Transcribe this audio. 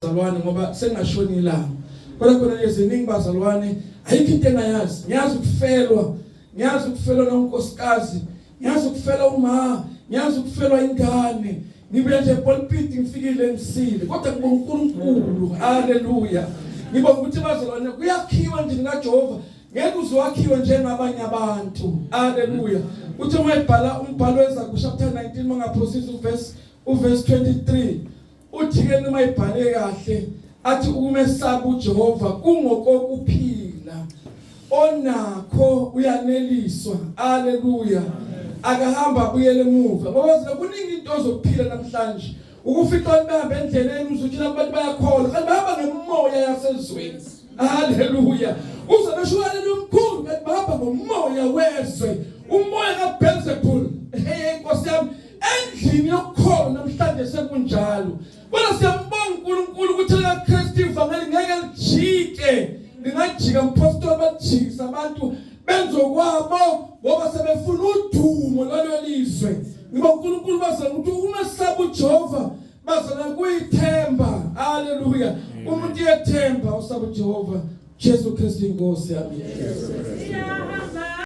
Bazalwane, ngoba sengashona ilanga, kodwa khona nje ziningi bazalwane, ayikho into engayazi. Ngiyazi ukufelwa, ngiyazi ukufelwa nonkosikazi, ngiyazi ukufelwa uma, ngiyazi ukufelwa ingane. Ngibuya nje epulpit, ngifikile ngisile, kodwa ngibonga uNkulunkulu. Haleluya! Ngibonga ukuthi bazalwane kuyakhiwa endlini kaJehova, ngeke uzwakhiwe njengabanye abantu. Haleluya! Uthi uma ibhala umbhalo weZagu chapter 19, mangaphosisi uverse 23, uthi-ke noma ibhale kahle, athi ukumesaba uJehova kungokokuphila, onakho uyaneliswa. Haleluya! Akahamba abuyele emuva, ngoba kuningi into zokuphila namhlanje. Ukufica abantu behamba endleleni, uzuthi abantu bayakholwa, kanti bahamba ngemoya yasezweni. Haleluya! Uze besho haleluya omkhulu, kanti bahamba ngomoya wezwe, umoya kaBelzebul. Hey, Nkosi yami, endlini yokukholwa namhlanje sekunjalo, kodwa siyambonga uNkulunkulu ukuthi likaKristu ivangeli ngeke lijike. Lingajika mpostoli, bajikisa abantu benze okwabo ngoba sebefuna udumo lwalelizwe. Ngoba uNkulunkulu bazana ukuthi uma saba uJehova, bazana kuyithemba. Haleluya! Umuntu uyethemba usaba uJehova. Jesu Kristu inkosi yami.